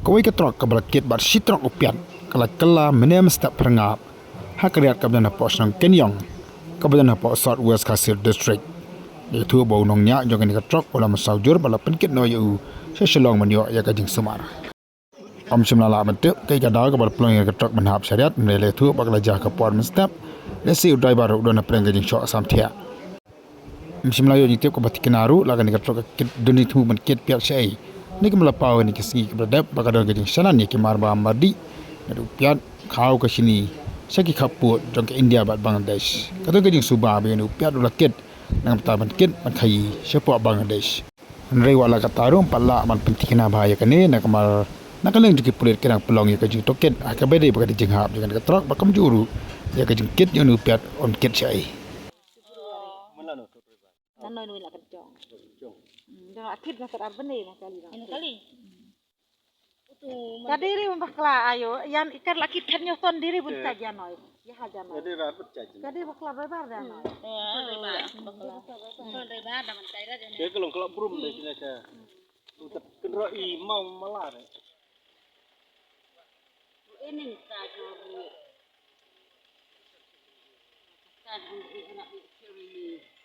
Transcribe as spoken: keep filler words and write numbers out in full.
Kawei ka trok kaba la kit bad shi trok u piat ka la kylla mynne mynstep phyrngap ha ka riat kaba don hapoh shnong Kenyong kaba don hapoh South West Khasi Hills District. La ïathuh ba u nongñiah jong kane ka trok u la mynsaw jur bad la pynkit noh ïa u sha Shillong ban ïoh ïa ka jingsumar. Ym shym la lah ban tip kaei ka daw kaba la pynlong ïa ka trok ban hap sha riat, hynrei la ïathuh ba ka la jia ha ka por mynstep, lehse u driver u don hapdeng ka jingshoh samthiah. Ym shym la ïoh jingtip kaba thikna ruh la kane ka trok ka kit, don jingthmu ban kit piat shaei. Kane ka mala paw kane ka sngi kaba la dep ba ka don ka jingshah lan ïa ki mar ba mar dih. Naduh u piat khaw ka shini sha ki khappud jong ka India bad Bangladesh. Ka don ka jingsuba ba ïa une u piat u la kit na ka bynta ban kit ban khaïi shapoh Bangladesh. Hynrei wat la katta ruh ym pat lah ban pynthikna bha ïa kane na ka mar na ka liang jong ki pulit ki dang pynlong ïa ka jingtohkit ha kaba dei ba ka dei jinghap jong kane ka trok bad kumjuh ruh ïa ka jingkit ïa une u piat un kit shaei. Ngan noi noi la kan jong. Hmm, jong la kit na kat ar bane na kali na. Ina kali. Ka dei ri bakla ayo, yan ikat la kit kan yo ton dei ri bun cha jan noi. Ya ha jan noi. Ka dei bakla bai bar jan noi. Ton ri bar da man tai ra jan. Ke kelong kelak brum dei sini ke. Utat kendra i mau malar. Ini ta jori. Kan ini anak ini.